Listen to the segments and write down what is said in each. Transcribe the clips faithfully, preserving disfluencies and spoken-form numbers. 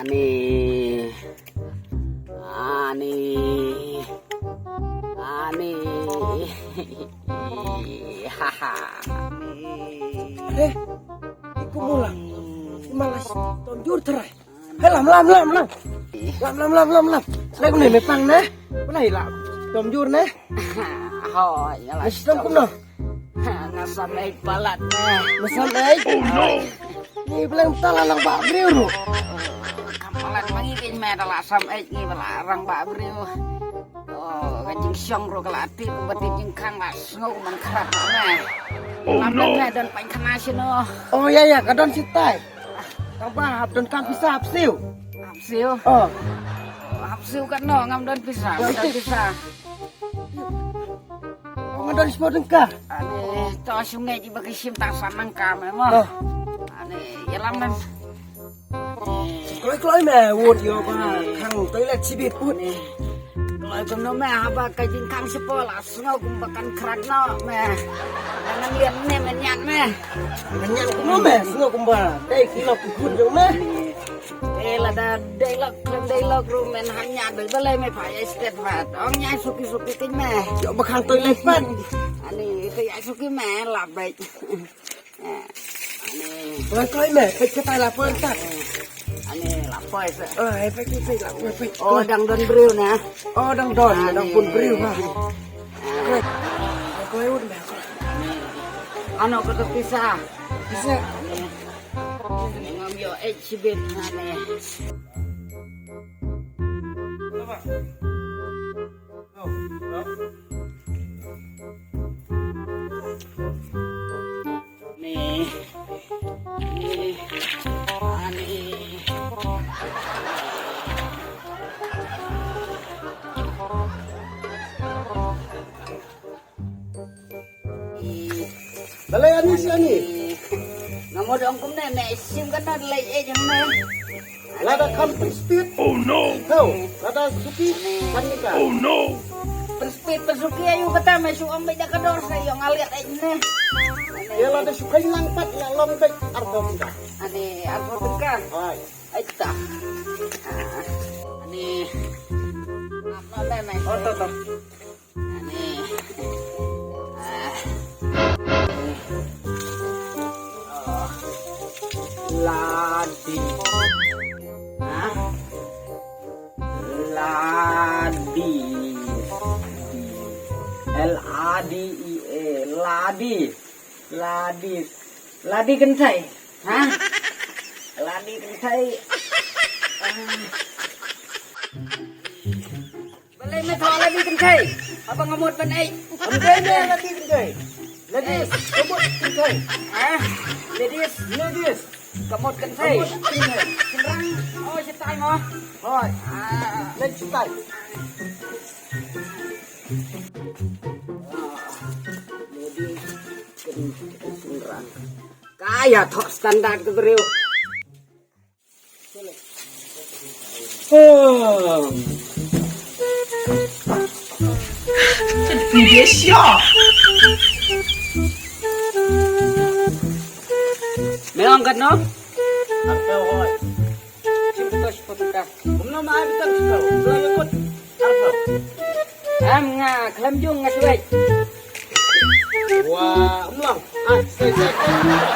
Ani. Ani. Ani. Ha ha. Eh, iku mula. Malas tom jur terai. Hei, lam, lam, lam, lam. Lam, lam, lam, lam, lam. Lek ni me pang ne. Pernah hilang. Tom jur ne. Ho, ya lah. Mas tom kumno. Nga sam eit palat ne. Mas sam eit. Oh no. Ni beleng tala lang ba briew ru. Kam palat mangi kin me tala sam eit ni bala rang ba briew. Oh, ka jingshong ru ka la tip ba tip jingkhang la sngew man khrap ne. Oh no. Lam ne don pain khana sino. Oh ya ya, ka don sitai. Tang ba hap don kam pisa hap siu. Hap siu. Oh. Hap siu kat no ngam don pisa, ngam don pisa. Oh, ngam don sepuluh tengka. Ani to sungai di bagi sim tang sanang kam mo. Oh. Ani ya lam nan. Kloi kloi me wot yo ba khang toilet sibit wot. Kloi kumno me haba ka jingkhang sepo la sngew kumba kan krak no me. Ngan lian ne me nyat me. Me nyat kumno me sngew kumba. Dei kilo kikun jong me. Eh lada dei lok klem dei lok ru men hanya dei balai me pha ya stet pha. Ong nyai suki suki kin me. Yo ba khang toilet pan. Ani ka ya suki me la bai. Poi koi me, poi kita la poi ta. Ani la poi sa. Oh, ai poi kita la poi poi. Oh, dang don briew na. Oh, dang don, dang pun briew ha. Koi, koi un me. Ano ko to pisa. Pisa. Ngam yo eh sibit na ne. Ni. Ni. Ani. Balai ani si ani. Namo dong kumne ne sim kan na lai eh jang ne. Lada kam prinspit. Oh no. Tau. Lada suki kan nika. Oh no. Prinspit pasuki ayu kata me su ong beda kador sa yo ngaliat eh ne. Ya lada sukai lang pat la long bek arba benda. Ani arba benda. Ai. Ai ta. Ani. Apa ne ne? Oh, tau, tau. Ani. Ah. Oh. Ladi. Hah? Ladi. L A D I E. Ladi. Ladi. Ladi Kynthei. Hah? Ladi Kynthei. Ah. Balei me thoh Ladi Kynthei? Haba nga mut ban ei. Balei me Ladi Kynthei? Ladi, ka mut kynthei. Ah, ladies. Ladies. Ka mut kynthei. Ka mut kynthei. Shynrang. Oh, shatai mo. Hoi. Ah. Ladies shatai. Ah, ladies kynthei shynrang. Ka ïa thoh standard ka briew. Me ong katno? Arphew hoi. Shim phew, shim phew tyngka. Kumno ma ai bteng shim phew? Blai ïa kut. Arphew. Em nga khlem jung nga shu leit. Wa, um long. Ai, sei, sei.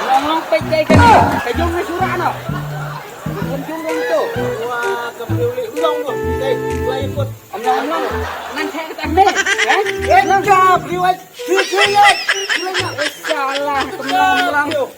Long long peit dei ka. Ka jung nga shu rah noh. Khlem jung dei to. Wa, ka briew leh um long noh. Sei, blai ïa kut. Um long, um long. Nang theh ka tah meh. Eh? Eh, ka briew ai. Sei, sei, eh. Salah, um long, um long.